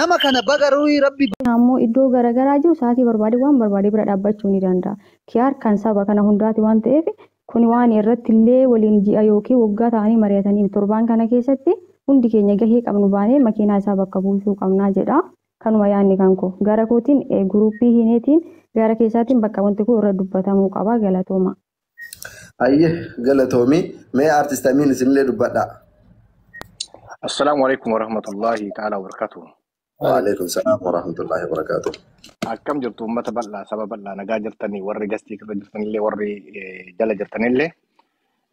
Nama kana baga ruuhii rabbi Ammoo iddoo garaagaraa jiru sa'aatii barbaade waan barbaade bira dhaabbachuu ni danda'a. Kiyaar kan saba kana hundaati waan ta'eef kun waan irratti illee waliin ji'a yookiin waggaa ta'anii mari'atanii torbaan kana keessatti hundi keenya gahee qabnu baanee makiinaa isaa bakka buusuu qabnaa jedha. Kanuma yaadni kan koo gara kootiin guruppii hineetiin gara keessaatiin bakka wanti kun irra dubbatamuu qaba galatooma. Ayyee galatoomi mee artist Amiin isinillee dubbadhaa. Assalaamu alaikum warahmatullahi ta'ala wabarakatuh. Waalaikum salaam warahmatullahi wabarakatuh. Akkam jirtu uummata bal'aa saba bal'aa nagaa jirtanii warri gastii irra jirtanillee warri jala jirtanillee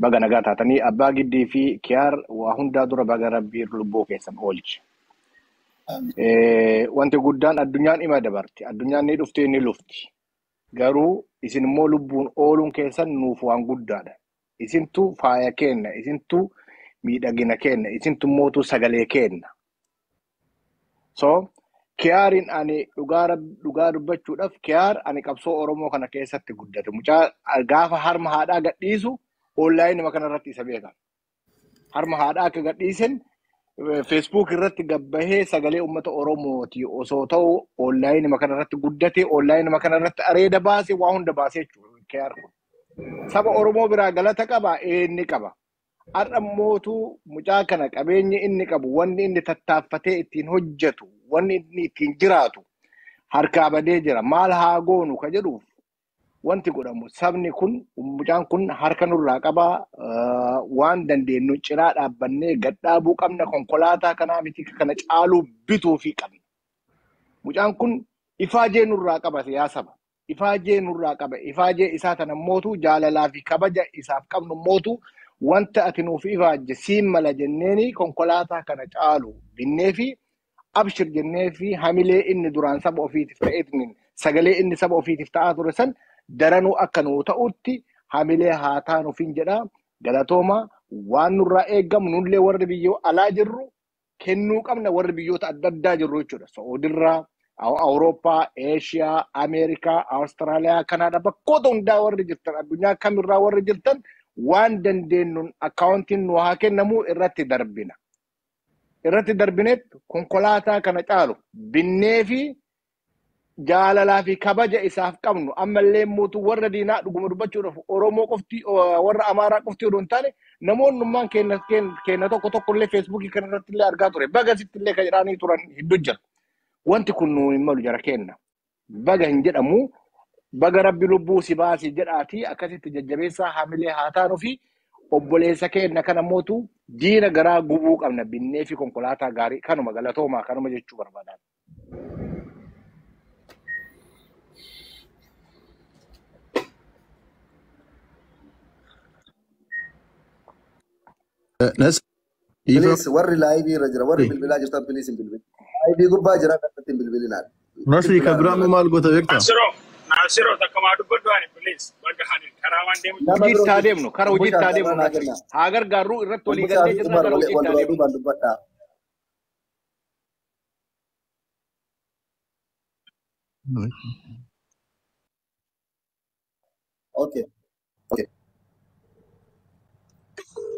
baga nagaa taatanii abbaa giddii fi kiyaar waa hundaa dura baga rabbii lubbuu keessan oolche. Wanti guddaan addunyaan ima dabarti. Addunyaan ni dhuftee ni lufti. Garuu isin immoo lubbuun ooluun keessan nuuf waan guddaadha. Isintu faaya kenna, isintu miidhagina kenna, isintu mootu sagalee kenna. So kiyaariin ani dhugaa dubbachuudhaaf kiyaar ani qabsoo Oromoo kana keessatti guddate. Mucaa gaafa harma haadhaa gadhiisu onlaayinii kanarratti isa beeka. Harma haadhaa akka gadhiisen Facebook irratti gabbahee sagalee uummata Oromooti osoo ta'u onlaayinii kanarratti guddate onlaayinii kanarratti areeda baase waa hunda baase jechuudha kiyaar kun. Saba Oromoo biraa galata qaba inni qaba. Har'a mootuu mucaa kana qabeenyi inni qabu wanni inni tattaaffatee ittiin hojjetu wanni inni ittiin jiraatu harkaa badee jira. Maal haa goonu ka jedhuuf wanti godhamu sabni kun mucaan kun harka nurraa qabaa waan dandeenyu cinaa dhaabbannee gadhaabuu qabna konkolaataa kanaa miti kana caaluu bituufii qabna. Mucaan kun ifaajee nurraa qaba siyaasaba. Ifaajee nurraa qaba. Ifaajee isaa tana mootuu jaalalaa fi kabaja isaaf qabnu mootuu wanta ati nuuf ifaajje siin mala jenneeni konkolaataa kana caalu binnee fi abshir jennee fi hamilee inni duraan saba ofiitiif ta'eetiin sagalee inni saba ofiitiif ta'aa ture san daranuu akka nuu ta'utti hamilee haa taanuufiin jedha. Galatooma waan nurraa eeggamu nullee warri biyyoo alaa jirru kennuu qabna warri biyyoota adda addaa jirru jechuudha. Saa'udirraa, Awurooppaa, Eeshiyaa, Ameerikaa, Awustiraaliyaa, Kanaadaa bakkoota hundaa warri jirtan addunyaa kamirraa warri jirtan waan dandeenyuun akkaawuntiin nu haa kennamu irratti darbina. Irratti darbineet konkolaataa kana caalu binnee fi jaalalaa fi kabaja isaaf qabnu ammallee mootuu warra diinaa dhuguma dubbachuudhaaf Oromoo qofti warra Amaaraa qofti odoo hin taane namoonnummaan keenya tokko tokko illee feesbuukii kanarratti illee argaa ture. Baga sitti illee kan jedhanii turan hedduu jira. Wanti kun nu hin malu jara kenna. Baga hin jedhamu. Baga rabbi lubbuu si baasi jedhaatii akkasitti jajjabeessaa hamilee haa taanuu fi obboleessa keenya kana mootu diina garaa gubuu qabna binnee fi konkolaataa gaarii kanuma galatoomaa kanuma jechuu barbaadan. Please warri laayivii irra jira warri bilbilaa jirtan please hin bilbilin. Laayivii gubbaa jira kanatti hin bilbilinaa. Nasri kan biraa maal goota beektaa? Naasiroo takka dubbadhu ani please bakka ani karaa waan deemu. Nama Hojii biroo itti haa deemnu kara hojii itti haa deemnu naa Nasri. kenna. Haa gargaarru irratti walii Umbushaa galtee fi jirra Umar gara hojii wal itti haa duraa deemnu. duubaan dubbadhaa. Okay. Okay.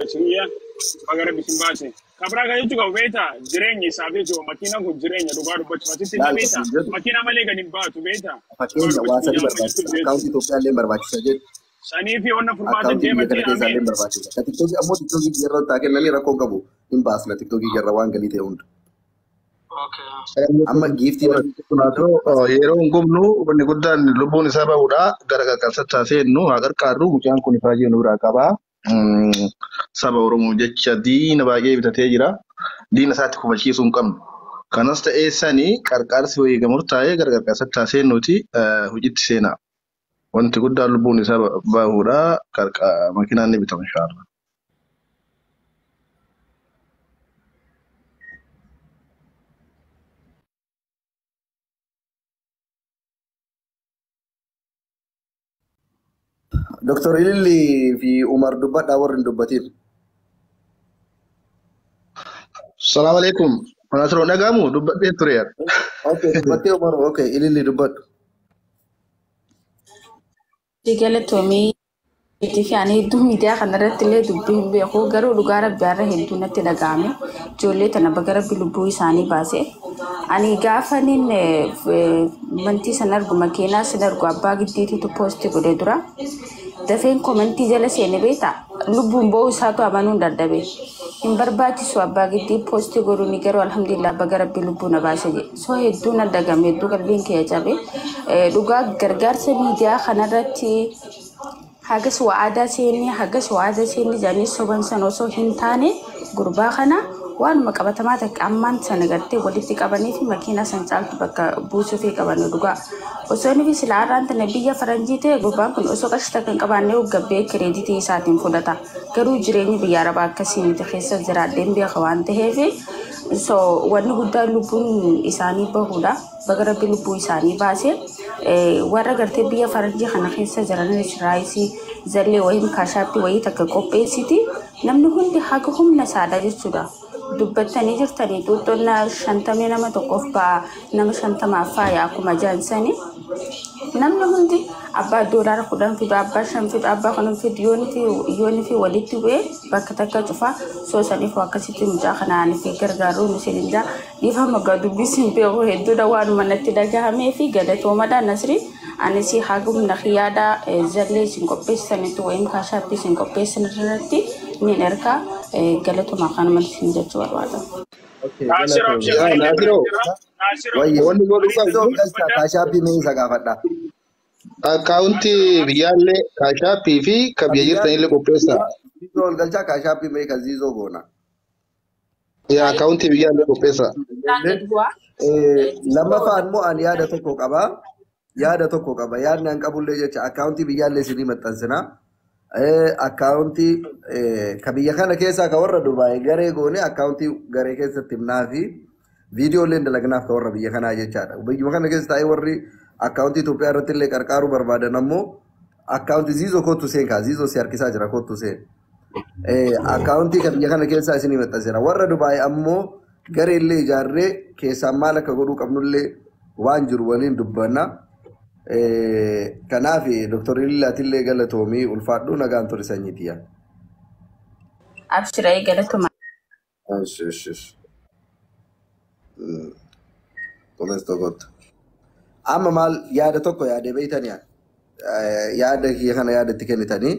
Siyya baga rabbi sin baase. Kabraa kan jechuun qabu beektaa jireenya isaaf jechuudha makiinaan kun jireenya dhugaa dubbachuuf asitti illee Laal beektaa kan jedhu makiinaa malee gadi hin baatu beektaa dhugaa fakkeenya waa dubbachuuf sadii guyyaa amma barbaachisa. jechuun Akkaawuntii beektu. Itoophiyaa illee barbaachisa jedhu. Sanii fi onna furmaata Akkaawuntii biyya deematti kana keessaa amiin. illee barbaachisa. Ka tiktookii ammoo tiktookii biyya irra taa kennanii rakkoo qabu hin baasna tiktookii irra waan galii ta'e hunda. Amma giiftii Yeroo hin gubnu wanni guddaan lubbuun isaa bahudha. Gara qarqarsatti haa seennu haa qarqaarru mucaan kun ifaajee nu biraa qaba. Saba Oromoo jecha diina baay'ee bitatee jira. Diina isaatti kufachiisuu hin qabnu. Kanas ta'ee sani qarqaarsi wayii murtaa'ee gara qarqarsatti haa seennuuti hojiitti seenaa. Wanti guddaan lubbuun isaa bahudha. Makiinaan ni bitama inshaallah. Dr. Ililli fi Umar dubbadhaa warri hin dubbatin. Salaamu alaikum. Manaa dhagaamu dubbadhee ture. Okay, dubbattee Umar. Okay, Ililli dubbadhu. Galatoomii Fi ani hedduu miidiyaa kanarratti illee dubbii hin beeku, garuu dhugaa rabbi har'a hedduu natti dhaga'ame. Ijoollee tana baga rabbi lubbuu isaanii baase. Ani gaafa nin mantii san argu, makiinaa san argu, abbaa giddiititu poosti godhe dura. Dafeen komentii jala seene beekta, lubbuun ba'uu isaatu amanuun dadhabe. Hin barbaachisu abbaa giddii poosti godhuun, garuu alhamdulillah baga rabbi lubbuu na baase jedhe. So hedduu na dhagame, hedduu qalbiin kiyya cabe. Dhugaa gargaarsa miidiyaa kanarratti hagas wa'aadaa seenne, hagas wa'aadaa seenne jedhanii soban sana osoo hin taane, gurbaa kana waanuma qabatamaa takka ammaan sana gartee walitti qabanii fi makiinaa san caaltu bakka buusuu fi qaban dhugaa. Osoo inni fi silaa har'aan tana biyya faranjii ta'e, gurbaan kun osoo qarshii takka hin qabaanne gabbee kireeditii isaatiin fudhata. Garuu jireenyi biyya arabaa akkasii miti, keessa jiraadheen beeka waan ta'eef, so wanni guddaan lubbuun isaanii bahuudha. Baga rabbi lubbuu isaanii baase. Warra gartee biyya faranjii kana keessa jiranis raayisii zallee wayii kaashaappii wayii takka qopheessiti. Namni hundi haga humna isaadha jechuudha. Dubbattanii jirtanii, xuuxxoon 50 nama tokkoof ba'a, nama 50f faaya akkuma jaansanii. Namni hundi abbaa $10 fidu, abbaa 5 fidu, abbaa 10 fidu, yooni fi walitti bu'ee bakka takka cufa. Soo saniif akkasitti mucaa kanaan fi gargaaruu nu isin jaa. Dhiifama gaa, dubbisiin beeku hedduudha, waanuma natti dhagahamee fi galatoomadha Nasri. Anis hagumna kiyyaadha zallee isin qopheessanitti wayim kaashaappii isin qopheessan irratti nin ergaa, galatuma kanuma isin jechuu barbaada. Okay, Naasiroo galatoomi. abshir, Yaa ani illee bira Naasiroo, jira. Naasiroo Wayye. wanni godhuu ani Ziizoo qabdu galchaa kaashaappii mee isa gaafadha. akkaawuntii biyyaallee kaashaappii fi ka Ka biyya biyyaa jirtanillee qopheessaa. Ziizoo ol galchaa kaashaappii mee ka ziizoo goona. Yaa akkaawuntii biyyaallee qopheessaa. Isaan gadi bu'aa. Lammaffaan immoo ani yaada tokko qaba. Yaada tokko qaba. Yaadni an qabullee jecha akkaawuntii biyyaallee isinii maxxansina. Akkaawuntii ka biyya kana keessaa ka warra Dubaay garee goone akkaawuntii garee keessatti himnaa fi viidiyoolee dalagnaaf ka warra biyya kanaa jechaadha. Biyyuma kana keessa taa'ee warri akkaawuntii Itoophiyaa irratti illee qarqaaruu barbaadan ammoo akkaawuntii ziizoo kootu seen kaa ziizoo si harkisaa jira, kootu seen. Akkaawuntii kan biyya kana keessaa isinii maxxansina. Warra Dubaay ammoo garee illee ijaarree keessaan maal akka godhuu qabnullee waan jiru waliin dubbanna. Kanaaf Dr. Lillaatillee galatoomii, ulfaadhuu, nagaan ture sanyiitiya. Abshiree, galatuma. Ish, ish, ish. Kunis tokkotti. Amma maal yaada tokko yaadee beeytanii yaada kiyya kana yaada itti kennitanii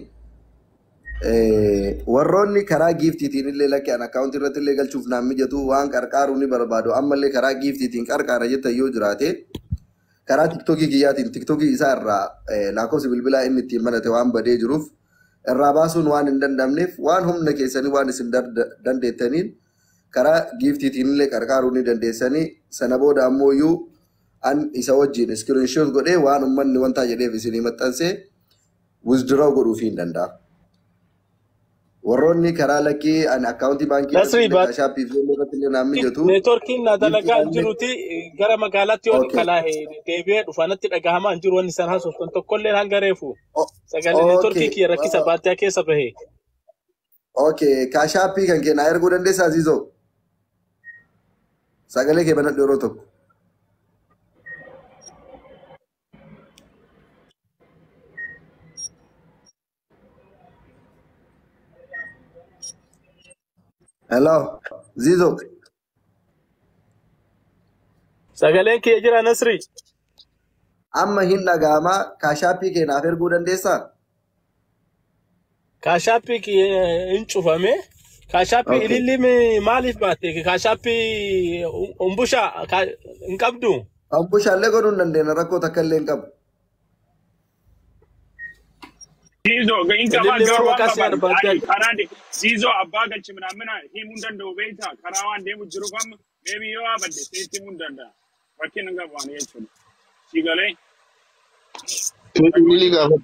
warroonni karaa giiftiitiin illee lakkee an akkaawuntii irratti illee galchuuf naan mijatu, waan qarqaaruu ni barbaadu, ammallee karaa giiftiitiin qarqaara jettan yoo jiraate, karaa tiktookii kiyyaatiin tiktookii isaa irraa lakkoofsi bilbilaa inni ittiin banate waan badee jiruuf irraa baasuun waan hin danda'amneef, waan humna keessanii waan isin dandeettaniin karaa giiftiitiin illee qarqaaruu ni dandeessanii. Sana booda ammoo iyyuu an isa wajjin screenshot godhee waan uummanni wantaa jedheef isinii maxxansee withdraw godhuufii hin danda'a. Warroonni karaa lakkii ani akkaawuntii baankii irratti Nasrii illee kaashaappii fi irratti illee naan mijatu neetworkiin na dalagaa hin giiftiidhaan jiruti, gara magaalaatti yoon kalaahe deebi'ee dhufa, natti dhagahamaa hin jiru wanni isaan haasoftan tokkolleen hanga reefu. Sagalee neetworkii kiyya rakkisa, baadiyyaa keessa bahe. Okay, kaashaappii kan kee naa erguu dandeessaa, Ziizoo? Sagalee kee banadhu yeroo tokko. Hello, Ziizoo. Sagaleen kiyya jira, Nasrii? Amma hin dhaga'amaa, kaashaappii kee naaf erguu dandeessaa? Kaashaappii kiyya hin cufame. Kaashaappii ililli maaliif baatte? Kaashaappii umbushaa hin qabdu? Umbushaa godhuu hin dandeenya, rakkoo takka illee hin qabu. Ziizoo hin qabaa Ililli garuu waan maqaa si qaban barbaadde. ani karaa Ziizoo abbaa galchi minaamina himuu hin danda'u beektaa, karaa waan deemu jiruuf amma maybe yoo abadde sitti himuu hin danda'a. Rakkina hin qabu ani jechuudha. Si galee? Ililli gaafadhu.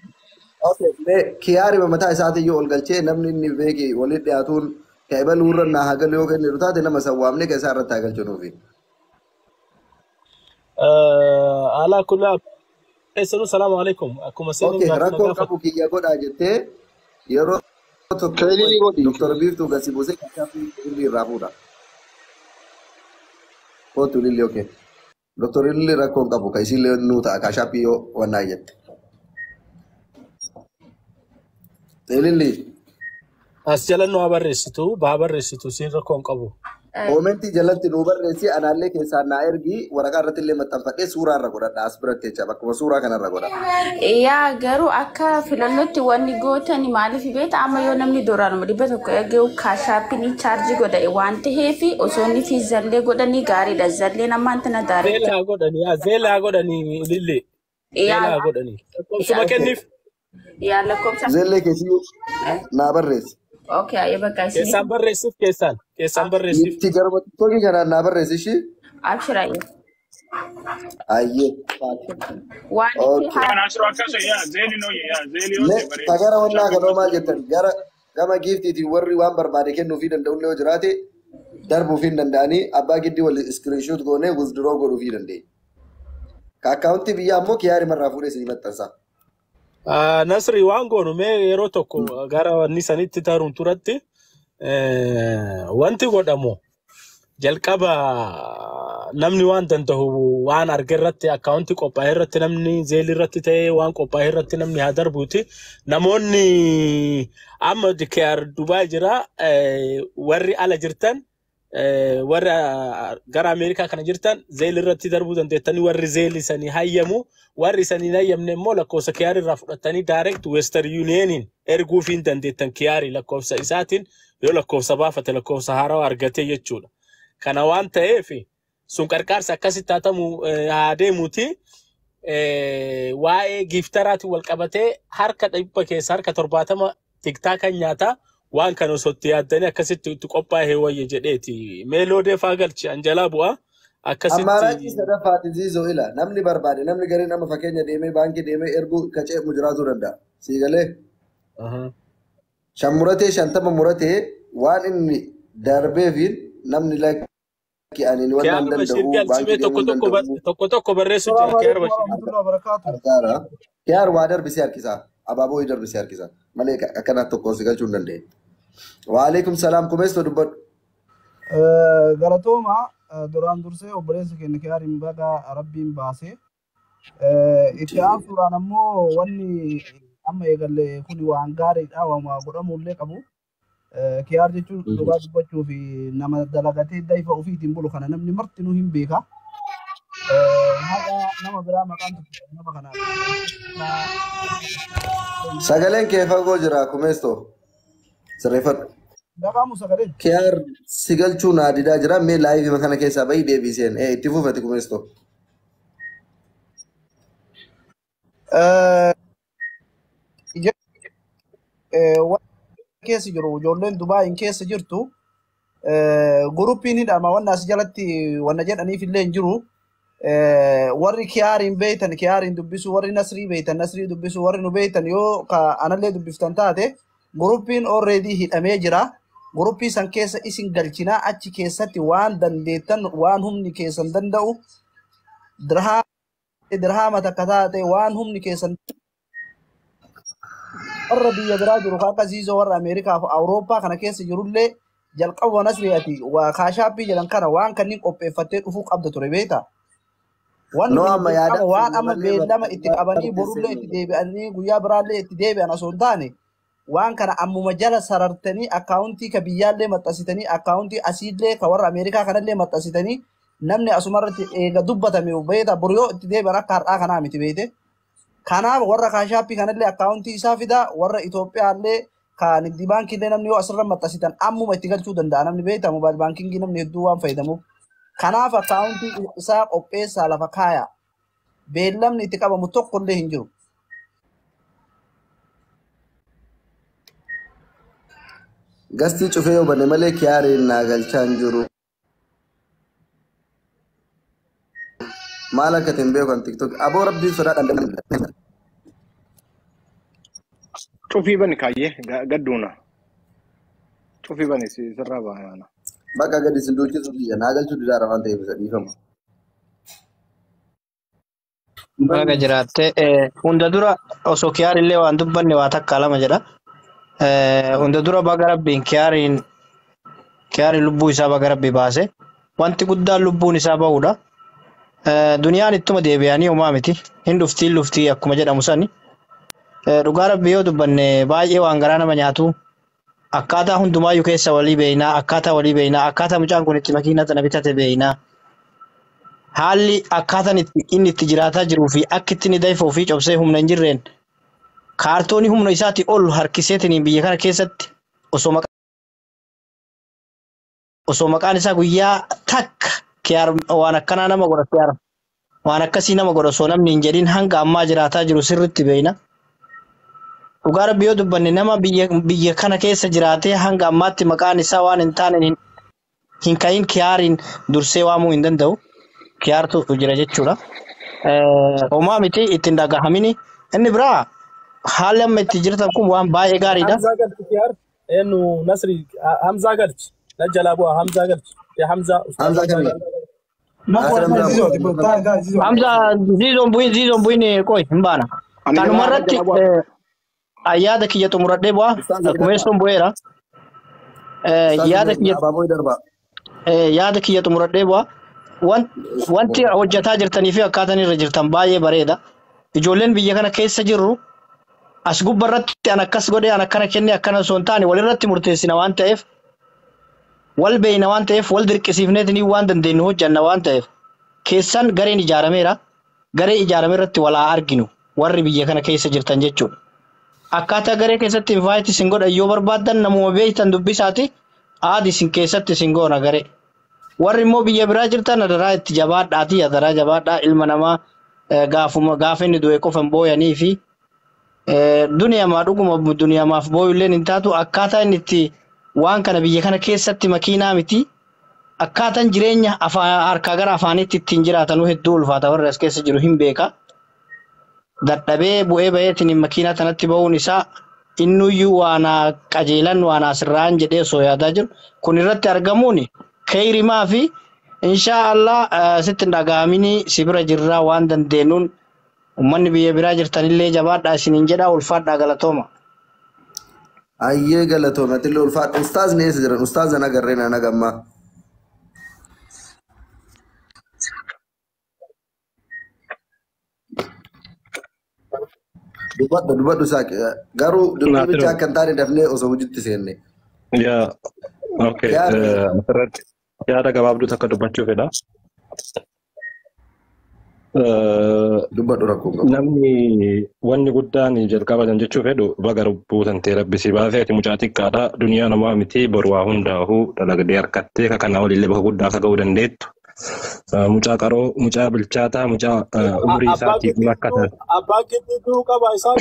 Okay, mee kiyaarima mataa isaatiiyyuu ol galchee namni inni beeki walitti dhiyaatuun ka ebaluu irra naa hagalu yoo kennitu taate, nama san waamnee ka isaa irratti haa galchinuufi. Alaa kullaa keessanuu, salaamu alaikum. Akkuma seeniin Okay, gaaffii na rakkoo gaafatu. qabu kiyya godhaa jettee yeroo tokko Ka ililli godhi. Dr. Biiftuu gasi buusee kaashaappii ililli irraa fuudha. Kootu ililli, okay. Dr. Ililli rakkoo hin qabu ka isiillee nuu ta'a kaashaappii yoo wannaa jette. Ililli. As jala nu haa barreessitu, baa barreessitu siin rakkoo hin qabu. Koomentii jalatti nuu barreessi anaallee keessaan naa ergi waraqaa irratti illee maxxanfadhee suuraa irra godhadha as biratti jecha bakkuma suuraa kanarra godha. Yaa garuu akka filannootti wanni gootan maaliif beekta amma yoo namni dooraanuma 100 ergee kaashaappiin chaarjii godhe waan ta'eef osoo inni fi zallee godhanii gaariidha. Zalleen ammaan tana Zeela daaretti. haa godhanii, yaa zeela haa godhanii ililli. Zeela Yaa haa godhanii. Lakkoofsuma kenniif. Yaa lakkoofsa. Zellee keessi naa barreessi. Okay, ayyee bakka isin. Keessaan barreessiif keessaan. Keessaan barreessiif. Itti garuma tiktookii kanaan naa barreessi ishii. Abshira ayyee. Ayyee. Waan itti Okay. haa. Kan asirraa akkasa yaa zeeli noo yaa zeeli yoo Ne ta'e bareeda. ta gara wannaa kanoo maal jettan gara gama giiftiitiin warri waan barbaade kennuufii danda'ullee yoo jiraate darbuufii hin danda'anii abbaa giddii wal iskiriinshuut goonee withdraw godhuufii dandeenya. Ka akkaawuntii biyyaa ammoo kiyaari marraa fuudhee isinii maxxansa. Nasri waan goonu mee yeroo tokko gara wanni sanitti taruun turatti wanti godhamu jalqaba namni waan danda'u waan arge irratti akkaawuntii qophaa'e irratti namni zeelii irratti ta'ee waan qophaa'e irratti namni haa darbuuti. Namoonni amma KR Dubaay jira warri ala jirtan warri gara Ameerikaa kana jirtan zeelii irratti darbuu dandeettanii warri zeelii sanii hayyamu warri sanii hin hayyamne immoo lakkoofsa KR irraa fudhatanii direct Western Unioniin erguufii hin dandeettan KR lakkoofsa isaatiin yoo lakkoofsa baafate lakkoofsa haarawaa argate jechuudha. Kana waan ta'eef sun qarqaarsa akkasitti haa ta'u haa deemuuti. Waa'ee giiftaraatiin wal qabatee harka 100 keessa harka 70 tiktaakan nyaataa waan kana osoo itti yaaddanii akkasitti itti qophaa'ee wayya jedheeti. Meeloodee faa galchi anjalaa bu'aa akkasitti. Ammaaraachii sadaffaati ziizoo ila namni barbaade namni gariin amma fakkeenya deemee baankii deemee erguu kaceemu jiraachuu danda'a. Sii galee shan muratee 50 muratee waan inni darbeefiin namni lakki ani waan Kiyaar hin Bashiir danda'u galchimee baankii tokko deemuu hin tokko danda'u. tokko tokko barreessu Assalamu jira Kiyaar alaikum Bashiir. warahmatullahi wabarakatuh. Harkaara. Kiyaar waa darbisee harkisaa. Abaaboo darbisee harkisaa. Malee akkanaa tokkoon si galchuu hin dandeenye. Waalaikum salaam kumeessoo dubbadhu. Galatooma duraan dursee obboleessa keenya Kiyaariin baga Rabbiin baase. Itti aansuudhaan ammoo wanni amma eegalle kun waan gaariidha waan godhamullee qabu. Kiyaar jechuun dhugaa dubbachuu fi nama dalagatee daifa ofiitiin bulu kana namni martinuu hin beeka. Haqa nama biraa maqaan tokko nama kana. Sagaleen kee fagoo jira kumeessoo. Sirreeffadhu. Dhaqaamu sagaleen. Kiyaar si galchuu naa didaa jira mee laayivii kana keessaa bahii deebiseen. Itti fufati kumeessoo. Waan keessa jiru ijoolleen Dubaayin keessa jirtu guruppiin hidhama wanna as jalatti wanna jedhaniif illee hin jiru. Warri kiyaariin beeytan kiyaariin dubbisu warri nasrii beeytan nasrii dubbisu warri nu beeytan yoo ka anallee dubbiftan taate guruppiin already hidhamee jira. Guruppii san keessa isin galchinaa achi keessatti waan dandeettan waan humni keessan danda'u dirhaama takka taate waan humni keessan warra biyya biraa jiru kan akka Ziizoo warra Ameerikaa fi Awurooppaa kana keessa jirullee jalqaba nasrii ati waa kaashaappii jedhan kana waan kanneen qopheeffattee dhufuu qabda ture beektaa. Wanni No kun amma yaada dirqama waan amma malee beellama itti qabanii borullee itti deebi'anii guyyaa biraallee itti deebi'an osoo hin taane waan kana ammuma jala sarartanii akkaawuntii ka biyyaallee maxxansitanii akkaawuntii asiillee ka warra Ameerikaa kanallee maxxansitanii namni asumarratti eega dubbatame beektaa bor yoo itti deebi'an akka har'aa kanaa miti beekte. Kanaaf warra kaashaappii kanallee akkaawuntii isaa fidaa warra Itoophiyaallee ka nigdi baankiillee namni yoo asirra maxxansitan ammuma itti galchuu danda'a namni beektaa moobaayil baankingii namni hedduu waan fayyadamuuf. Kanaaf akkaawuntii isaa qopheessaa lafa kaaya. Beellamni itti qabamu tokkollee hin jiru. Gastii cufee yoo bane malee kiyaariin naa galchaa hin jiru. Maal akka ta'e hin beeku an tiktok. Aboo rabbiin sodaadhaan dalagaa. Cufii bani kaayyee gadduuna. Cufii bani sirraa baana. Bakka gadi isin duuchisu biyya naa galchuu didaara waan ta'eef isa dhiifama. Baga jiraatte hunda dura osoo kiyaarillee waan dubbanne waa takka lama jedha. Hunda dura baga rabbiin kiyaariin kiyaari lubbuu isaa baga rabbi baase. Wanti guddaan lubbuun isaa bahudha. Duniyaan ittuma deebi'anii homaa miti. Hin dhuftiin luftii akkuma jedhamu sani. Dhugaa rabbi yoo dubbanne baay'ee waan garaa nama nyaatu. Akkaataa hundumaayyuu keessa walii beeynaa, akkaataa walii beeynaa, akkaataa mucaan kun itti makiinaa tana bitate beeynaa. Haalli akkaataan inni itti jiraataa jiruu fi akka itti inni dayfa ofii cobsee humna hin jirreen kaartoonii humna isaatii ol harkiseetiin biyya kana keessatti osoo maqaan isaa guyyaa takka kiyaar waan akkanaa nama godha kiyaar waan akkasii nama godha osoo namni hin jedhin hanga ammaa jiraataa jiru sirriitti beeyna. Dhugaa rabbi yoo dubbanne nama biyya kana keessa jiraatee hanga ammaatti maqaan isaa waan hin taane hin ka'in kiyaariin dursee waamuu hin danda'u. Kiyaartu jira jechuudha. Homaa miti ittiin dhagahamini. Inni biraa haalli amma itti jirtan kun waan baay'ee gaariidha. Hamzaa galchi kiyaar. Eenyu Nasri Hamzaa galchi. Na jalaa bu'aa Hamzaa galchi. Yaa Hamzaa ustaaz Hamzaa Hamzaa kamii? galchi. Nasir Hamzaa moo? Hamza ziizoon bu'in qoy hin baana. Ani Kanuma jalaa irratti jalaa bu'aa. yaada kiyya xumuradhee bu'aa. Ustaaz Hidhataa. Kumeessoon bu'eera. Ustaaz Yaada Hidhataa kiyya abaaboo darbaa. yaada kiyya xumuradhee bu'aa. Wanti hojjetaa jirtanii fi akkaataan irra jirtan baay'ee bareeda. Ijoolleen biyya kana keessa jirru as gubbarratti an akkas godhee an akkana kennee akkana osoo hin taane walirratti murteessina waan ta'eef wal beeyna waan ta'eef wal dirqisiifneetiin waan dandeenyu hojjanna waan ta'eef keessan gareen ijaarameera. Garee ijaarame irratti walaa arginu warri biyya kana keessa jirtan jechuudha. Akkaataa garee keessatti invite isin godhan yoo barbaaddan namuma beektan dubbisaati aadi isin keessatti isin goona garee. Warri immoo biyya biraa jirtan adaraa itti jabaadhaati adaraa jabaadhaa ilma namaa gaafuma gaafa inni du'e qofa hin booyanii fi duniyamaa dhuguma duniyamaaf booyulleen hin taatu akkaataa inni itti waan kana biyya kana keessatti makiinaa miti akkaataan jireenya harkaa gara afaaniitti ittiin jiraatanuu hedduu ulfaata warri as keessa jiru hin beeka. Dadhabee bu'ee baheetiin makiinaa tanatti ba'uun isaa innuyyuu waanaa qajeelan waanaa sirraan jedhee osoo yaadaa jiru kun irratti argamuun keeyrimaa fi inshaa Allah sitti hin dhaga'aminii si bira jirraa waan dandeenyuun uummanni biyya biraa jirtanillee jabaadhaa isiniin jedhaa ulfaadhaa galatooma. Ayyee galatoome atillee ulfaadha. Ustaazni eessa jiran? Ustaazan agarreen an agammaa. Dubbadhu dubbadhu saaqi. Garuu dubbii Naasiroo. bichaa akka hin taane dafnee osoo hojiitti seenne. Yaa, okay. Yaada. Asirratti yaada gabaabduu takka dubbachuu fedha. Dubbadhu rakkoo hin qabu. Namni wanni guddaan jalqaba kan jechuu fedhu baga lubbuu tantee rabbi si baasee ati mucaa xiqqaadha. Duniyaa namaa miti boru waa hundaa'uu dalagdee harkattee kana olillee bakka guddaa akka ga'uu dandeettu. Mucaa qaroo, mucaa bilchaataa, mucaa umrii Abbaa isaatiif akka giddiituu taate. abbaa giddiituu qaba isaan.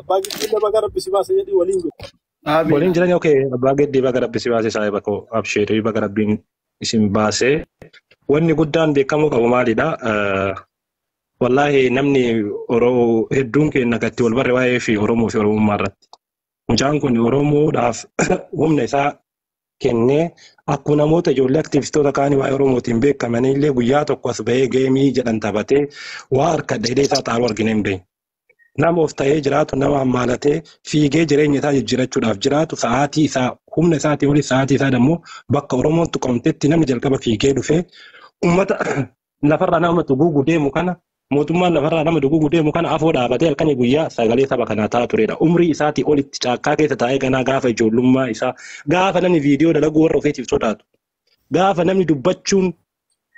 Abbaa giddii baga rabbi si baase jedhii waliin jiru. Waliin jireenya okay abbaa giddii baga rabbi si baase saahiba koo absheerii baga rabbiin isin baasee. Wanni guddaan beekamuu qabu maalidha? Wallaahi namni hedduun keenya gatti wal barre waa'ee fi Oromoo fi Oromummaa irratti. Mucaan kun Oromoodhaaf humna isaa kennee akkuma namoota ijoollee aktivistoota kaanii waa'ee Oromootiin beekamanii illee guyyaa tokko as bahee geemii jedhan taphatee waa harka dheedee isaa xaaruu argina hin beekne. Nama of ta'ee jiraatu, nama ammaalatee fiigee jireenya isaa jijjiirachuudhaaf jiraatu sa'aatii isaa humna isaatii olii sa'aatii isaa immoo bakka Oromoon tuqamtetti namni jalqaba fiigee dhufee uummata lafarraa nama duguugu deemu kana mootummaan lafarraa nama duguugu deemu kana afoo dhaabatee halkanii guyyaa sagalee saba kanaa ta'aa turedha. Umrii isaatii olitti caakkaa keessa taa'ee ganaa gaafa ijoollummaa isaa gaafa namni viidiyoo dalaguu warra ofiitiif sodaatu gaafa namni dubbachuun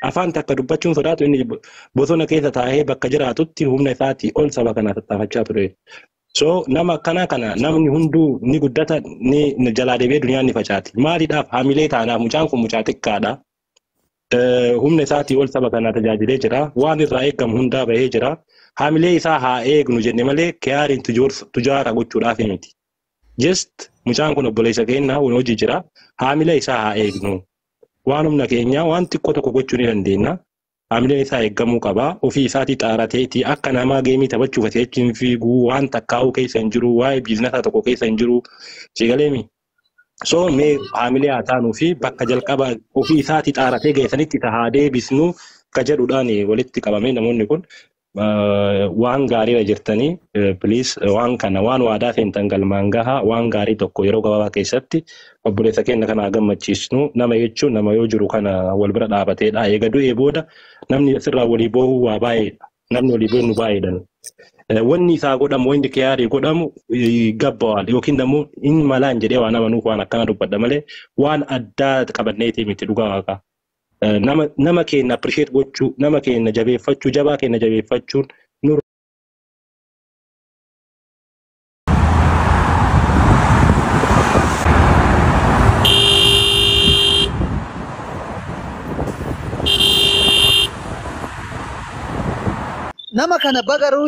afaan takka dubbachuun sodaatu inni bosona keessa taa'ee bakka jiraatutti humna isaatii ol saba kanaa tattaafachaa ture. So nama akkana kana namni hunduu ni guddata ni jalaa deebi'ee duniyaan ni facaati. Maaliidhaaf hamilee taanaaf mucaan kun mucaa xiqqaadha. Humna isaatii ol saba kanaa tajaajilee jira. Waan irraa eegamu hundaa bahee jira. Hamilee isaa haa eegnu jenne malee kiyaariin tujaara gochuudhaaf miti. Just mucaan kun obboleessa keenya hojii jira. Hamilee isaa haa eegnu. Waan humna keenya waan xiqqoo tokko gochuu ni dandeenya. Hamileen isaa eeggamuu qaba. Ofii isaatii xaarateeti akka namaa geemii taphachuuf asii achi hin fiiguu waan takkaa'uu keessa hin jiru waa'ee biizinasa tokko keessa hin jiru. Sigaleemi. So mee haamilee haa taanuu fi bakka jalqaba ofii isaatii xaaratee geessanitti isa haa deebisnu ka jedhuudhaan walitti qabamee namoonni kun waan gaariirra jirtanii please waan kana waan waadaa seentan galmaan gahaa waan gaarii tokko yeroo gabaabaa keessatti obboleessa keenya kana haa gammachiisnu nama jechuun nama yoo jiru kana wal bira dhaabateedha. Eega du'ee booda namni asirraa walii boohuu waa baay'eedha. Namni walii beeknu baay'eedhaan. Wanni isaa godhamu, wanni kiyaarii godhamu gabbawaadha yookiin immoo inni malaan jedhee waan amanuuf waan akkana dubbadha malee waan addaa qabanneetii miti dhugaa waaqaa. Nama keenya appreciate gochuu, nama keenya jabeeffachuu, jabaa keenya jabeeffachuun nu Nama kana bagaruu.